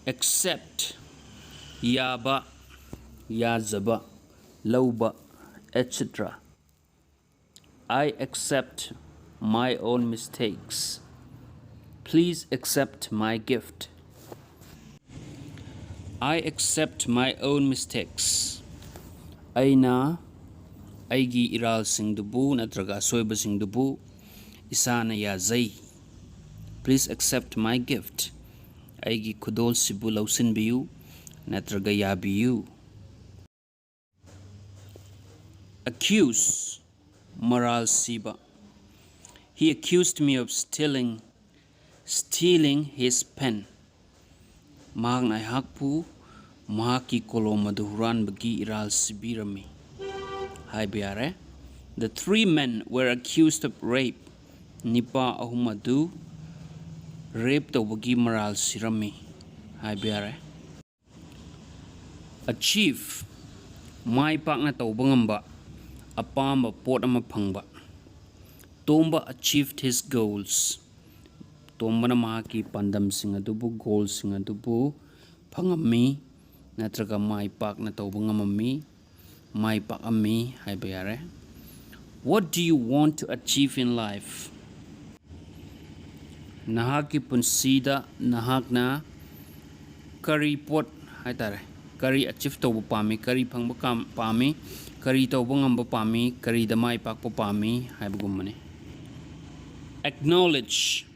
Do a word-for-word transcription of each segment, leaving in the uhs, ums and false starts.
Accept, ꯌꯥꯕ, ꯌꯥꯖꯕ, ꯂꯧꯕ, et cetera. I accept my own mistakes. Please accept my gift. I accept my own mistakes. ꯑꯩꯅ ꯑꯩꯒꯤ ꯏꯔꯥꯜꯁꯤꯡꯗꯨꯕꯨ ꯅꯠꯇ꯭ꯔꯒ ꯑꯁꯣꯏꯕꯁꯤꯡꯗꯨꯕꯨ ꯏꯁꯥꯅ ꯌꯥꯖꯩ꯫ Please accept my gift. ꯑꯩꯒꯤ ꯈꯨꯗꯣꯜꯁꯤꯕꯨ ꯂꯧꯁꯤꯟꯕꯤꯌꯨ ꯅꯠꯇ꯭ꯔꯒ ꯌꯥꯕꯤꯌꯨ꯫ Accuse, ꯃꯔꯥꯜ ꯁꯤꯕ꯫ He accused me of stealing, stealing his pen. ꯃꯍꯥꯛꯅ ꯑꯩꯍꯥꯛꯄꯨ ꯃꯍꯥꯛꯀꯤ ꯀꯣꯂꯣꯝ ꯑꯗꯨ ꯍꯨꯔꯥꯟꯕꯒꯤ ꯏꯔꯥꯜ ꯁꯤꯕꯤꯔꯝꯃꯤ ꯍꯥꯏꯕ ꯌꯥꯔꯦ꯫ The three men were accused of rape. ꯅꯤꯄꯥ ꯑꯍꯨꯝ ꯑꯗꯨ ꯔꯦꯞ ꯇꯧꯕꯒꯤ ꯃꯔꯥꯜ ꯁꯤꯔꯝꯃꯤ ꯍꯥꯏꯕ ꯌꯥꯔꯦ꯫ Achieve, ꯃꯥꯏ ꯄꯥꯛꯅ ꯇꯧꯕ ꯉꯝꯕ, ꯑꯄꯥꯝꯕ ꯄꯣꯠ ꯑꯃ ꯐꯪꯕ꯫ ꯇꯣꯝꯕ achieved his goals. ꯇꯣꯝꯕꯅ ꯃꯍꯥꯛꯀꯤ ꯄꯥꯟꯗꯝꯁꯤꯡ ꯑꯗꯨꯕꯨ, ꯒꯣꯜꯁꯤꯡ ꯑꯗꯨꯕꯨ ꯐꯪꯉꯝꯃꯤ ꯅꯠꯇ꯭ꯔꯒ ꯃꯥꯏ ꯄꯥꯛꯅ ꯇꯧꯕ ꯉꯝꯃꯝꯃꯤ, ꯃꯥꯏ ꯄꯥꯛꯑꯝꯃꯤ ꯍꯥꯏꯕ ꯌꯥꯔꯦ꯫ What do you want to achieve in life? ꯅꯍꯥꯛꯀꯤ ꯄꯨꯟꯁꯤꯗ ꯅꯍꯥꯛꯅ ꯀꯔꯤ ꯄꯣꯠ ꯍꯥꯏꯇꯥꯔꯦ, ꯀꯔꯤ ꯑꯦꯆꯤꯞ ꯇꯧꯕ ꯄꯥꯝꯃꯤ, ꯀꯔꯤ ꯐꯪꯕ ꯀꯥꯝ-, ꯄꯥꯝꯃꯤ, ꯀꯔꯤ ꯇꯧꯕ ꯉꯝꯕ ꯄꯥꯝꯃꯤ, ꯀꯔꯤꯗ ꯃꯥꯏ ꯄꯥꯛꯄ ꯄꯥꯝꯃꯤ ꯍꯥꯏꯕꯒꯨꯝꯕꯅꯤ꯫ Acknowledge,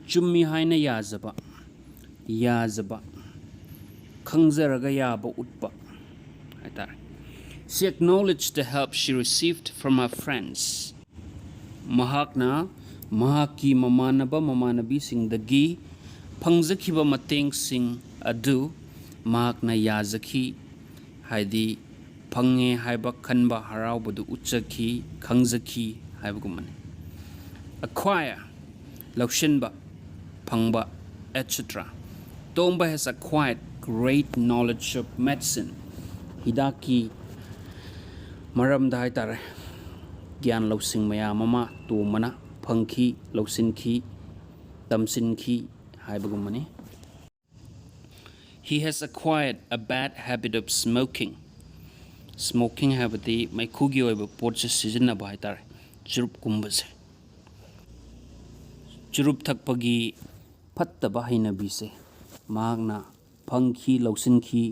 ꯆꯨꯝꯃꯤ ꯍꯥꯏꯅ ꯌꯥꯖꯕ, ꯌꯥꯖꯕ, ꯈꯪꯖꯔꯒ ꯌꯥꯕ ꯎꯠꯄ ꯍꯥꯏꯇꯥꯔꯦ꯫ She acknowledged the help she received from her friends. ꯃꯍꯥꯛꯅ ꯃꯍꯥꯛꯀꯤ ꯃꯃꯥꯟꯅꯕ ꯃꯃꯥꯟꯅꯕꯤꯁꯤꯡꯗꯒꯤ ꯐꯪꯖꯈꯤꯕ ꯃꯇꯦꯡꯁꯤꯡ ꯑꯗꯨ ꯃꯍꯥꯛꯅ ꯌꯥꯖꯈꯤ, ꯍꯥꯏꯗꯤ ꯐꯪꯉꯦ ꯍꯥꯏꯕ ꯈꯟꯕ ꯍꯔꯥꯎꯕꯗꯨ ꯎꯠꯆꯈꯤ, ꯈꯪꯖꯈꯤ ꯍꯥꯏꯕꯒꯨꯝꯕꯅꯤ꯫ Acquire, ꯂꯧꯁꯤꯟꯕ, ꯐꯪꯕ, et cetera. Tomba has acquired great knowledge of medicine. ꯍꯤꯗꯥꯛꯀꯤ ꯃꯔꯝꯗ ꯍꯥꯏꯇꯥꯔꯦ, ꯒ꯭ꯌꯥꯟ ꯂꯧꯁꯤꯡ ꯃꯌꯥꯝ ꯑꯃ ꯇꯣꯝꯕꯅ ꯐꯪꯈꯤ, ꯂꯧꯁꯤꯟꯈꯤ, ꯇꯝꯁꯤꯟꯈꯤ ꯍꯥꯏꯕꯒꯨꯝꯕꯅꯤ꯫ He has acquired a bad habit of smoking. Smoking ꯍꯥꯏꯕꯗꯤ ꯃꯩꯈꯨꯒꯤ ꯑꯣꯏꯕ ꯄꯣꯠꯁꯦ ꯁꯤꯖꯤꯟꯅꯕ ꯍꯥꯏꯇꯥꯔꯦ, ꯆꯨꯔꯨꯞꯀꯨꯝꯕꯁꯦ꯫ ꯆꯨꯔꯨꯞ ꯊꯛꯄꯒꯤ ꯐꯠꯇꯕ ꯍꯩꯅꯕꯤꯁꯦ ꯃꯍꯥꯛꯅ ꯐꯪꯈꯤ, ꯂꯧꯁꯤꯟꯈꯤ,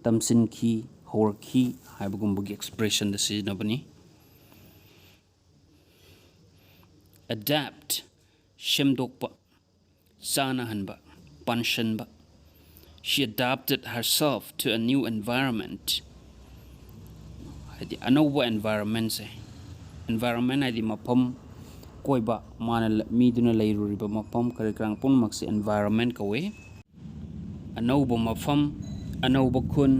ꯇꯝꯁꯤꯟꯈꯤ, ꯍꯧꯔꯛꯈꯤ ꯍꯥꯏꯕꯒꯨꯝꯕꯒꯤ ꯑꯦꯛꯁꯄ꯭ꯔꯦꯁꯟꯗ ꯁꯤꯖꯤꯟꯅꯕꯅꯤ꯫ Adapt, ꯁꯦꯝꯗꯣꯛꯄ, ꯆꯥꯅꯍꯟꯕ, ꯄꯥꯟꯁꯟꯕ꯫ She adapted herself to a new environment. ꯍꯥꯏꯗꯤ ꯑꯅꯧꯕ ꯑꯦꯟꯚꯥꯏꯔꯣꯟꯃꯦꯟꯁꯦ, ꯑꯦꯟꯚꯥꯏꯔꯣꯟꯃꯦꯟ ꯍꯥꯏꯗꯤ ꯃꯐꯝ, ꯀꯣꯏꯕ, ꯃꯥꯅ ꯂ-, ꯃꯤꯗꯨꯅ ꯂꯩꯔꯨꯔꯤꯕ ꯃꯐꯝ, ꯀꯔꯤ ꯀꯔꯥ ꯄꯨꯝꯅꯃꯛꯁꯦ ꯑꯦꯟꯚꯥꯏꯔꯣꯟꯃꯦꯟ ꯀꯧꯏ꯫ ꯑꯅꯧꯕ ꯃꯐꯝ, ꯑꯅꯧꯕ ꯈꯨꯟ,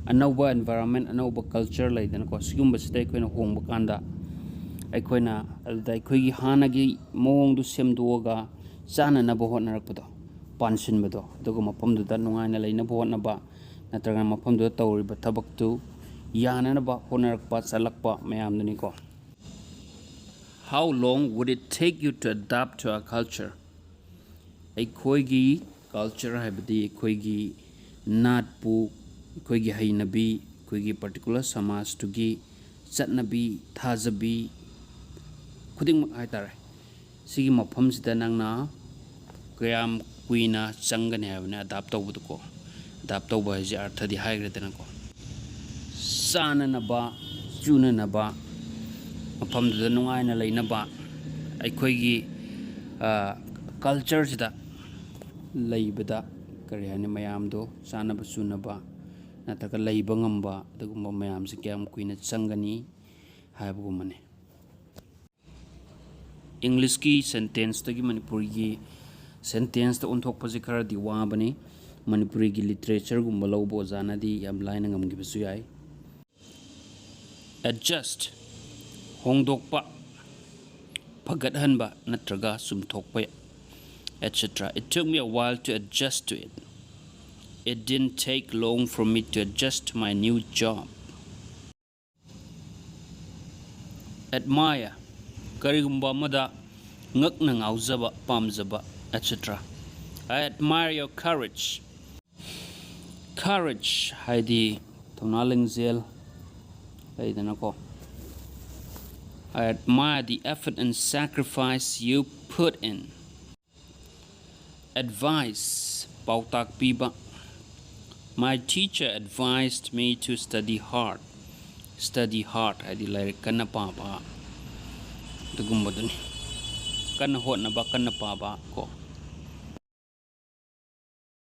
ꯑꯅꯧꯕ ꯑꯦꯟꯚꯥꯏꯔꯣꯟꯃꯦꯟ, ꯑꯅꯧꯕ ꯀꯜꯆꯔ ꯂꯩꯗꯅꯀꯣ, ꯁꯤꯒꯨꯝꯕꯁꯤꯗ ꯑꯩꯈꯣꯏꯅ ꯍꯣꯡꯕ ꯀꯥꯟꯗ ꯑꯩꯈꯣꯏꯅ ꯑꯗꯨꯗ ꯑꯩꯈꯣꯏꯒꯤ ꯍꯥꯟꯅꯒꯤ ꯃꯑꯣꯡꯗꯨ ꯁꯦꯝꯗꯣꯛꯑꯒ ꯆꯥꯅꯅꯕ ꯍꯣꯠꯅꯔꯛꯄꯗꯣ, ꯄꯥꯟꯁꯤꯟꯕꯗꯣ, ꯑꯗꯨꯒ ꯃꯐꯝꯗꯨꯗ ꯅꯨꯡꯉꯥꯏꯅ ꯂꯩꯅꯕ ꯍꯣꯠꯅꯕ, ꯅꯠꯇ꯭ꯔꯒꯅ ꯃꯐꯝꯗꯨꯗ ꯇꯧꯔꯤꯕ ꯊꯕꯛꯇꯨ ꯌꯥꯅꯅꯕ ꯍꯣꯠꯅꯔꯛꯄ, ꯆꯠꯂꯛꯄ ꯃꯌꯥꯝꯗꯨꯅꯤꯀꯣ꯫ How long would it take you to adapt to our culture? ꯑꯩꯈꯣꯏꯒꯤ ꯀꯜꯆꯔ ꯍꯥꯏꯕꯗꯤ ꯑꯩꯈꯣꯏꯒꯤ ꯅꯥꯠꯄꯨ, ꯑꯩꯈꯣꯏꯒꯤ ꯍꯩꯅꯕꯤ, ꯑꯩꯈꯣꯏꯒꯤ ꯄꯥꯔꯇꯤꯀꯨꯂꯔ ꯁꯃꯥꯖꯇꯨꯒꯤ ꯆꯠꯅꯕꯤ, ꯊꯥꯖꯕꯤ ꯈꯨꯗꯤꯡꯃꯛ ꯍꯥꯏꯇꯥꯔꯦ, ꯁꯤꯒꯤ ꯃꯐꯝꯁꯤꯗ ꯅꯪꯅ ꯀꯌꯥꯝ ꯀꯨꯏꯅ ꯆꯪꯒꯅꯤ ꯍꯥꯏꯕꯅꯤ ꯑꯦꯗꯥꯞ ꯇꯧꯕꯗꯀꯣ꯫ ꯑꯦꯗꯥꯞ ꯇꯧꯕ ꯍꯥꯏꯁꯦ ꯑꯥꯔꯊꯗꯤ ꯍꯥꯏꯈ꯭ꯔꯦꯗꯅꯀꯣ꯫ ꯆꯥꯅꯅꯕ, ꯆꯨꯅꯅꯕ, ꯃꯐꯝꯗꯨꯗ ꯅꯨꯡꯉꯥꯏꯅ ꯂꯩꯅꯕ, ꯑꯩꯈꯣꯏꯒꯤ ꯀꯜꯆꯔꯁꯤꯗ ꯂꯩꯕꯗ, ꯀꯔꯤ ꯍꯥꯏꯅꯤ, ꯃꯌꯥꯝꯗꯣ ꯆꯥꯅꯕ ꯆꯨꯅꯕ ꯅꯠꯇ꯭ꯔꯒ ꯂꯩꯕ ꯉꯝꯕ, ꯑꯗꯨꯒꯨꯝꯕ ꯃꯌꯥꯝꯁꯦ ꯀꯌꯥꯝ ꯀꯨꯏꯅ ꯆꯪꯒꯅꯤ ꯍꯥꯏꯕꯒꯨꯝꯕꯅꯤ꯫ ꯏꯪꯂꯤꯁꯀꯤ ꯁꯦꯟꯇꯦꯟꯁꯇꯒꯤ ꯃꯅꯤꯄꯨꯔꯤꯒꯤ ꯁꯦꯟꯇꯦꯟꯁꯇ ꯑꯣꯟꯊꯣꯛꯄꯁꯦ ꯈꯔꯗꯤ ꯋꯥꯕꯅꯤ꯫ ꯃꯅꯤꯄꯨꯔꯤꯒꯤ ꯂꯤꯇꯔꯦꯆꯔꯒꯨꯝꯕ ꯂꯧꯕ ꯑꯣꯖꯥꯅꯗꯤ ꯌꯥꯝ ꯂꯥꯏꯅ ꯉꯝꯈꯤꯕꯁꯨ ꯌꯥꯏ꯫ Adjust, ꯍꯣꯡꯗꯣꯛꯄ, ꯐꯒꯠꯍꯟꯕ ꯅꯠꯇ꯭ꯔꯒ ꯆꯨꯝꯊꯣꯛꯄ, et cetera. It took me a while to adjust to it. It didn't take long for me to adjust to my new job. Admire, ꯀꯔꯤꯒꯨꯝꯕ ꯑꯃꯗ ꯉꯛꯅ ꯉꯥꯎꯖꯕ, ꯄꯥꯝꯖꯕ, et cetera. I admire your courage. Courage ꯍꯥꯏꯗꯤ ꯊꯧꯅꯥ ꯂꯤꯡꯖꯦꯜ ꯂꯩꯗꯅꯀꯣ꯫ I admire the effort and sacrifice you put in. Advice, ꯄꯥꯎꯇꯥꯛ ꯄꯤꯕ꯫ My teacher advised me to study hard. Study hard ꯍꯥꯏꯗꯤ ꯂꯥꯏꯔꯤꯛ ꯀꯟꯅ ꯄꯥꯕ ꯑꯗꯨꯒꯨꯝꯕꯗꯨꯅꯤ꯫ ꯀꯟꯅ ꯍꯣꯠꯅꯕ, ꯀꯟꯅ ꯄꯥꯕ ꯀꯣ꯫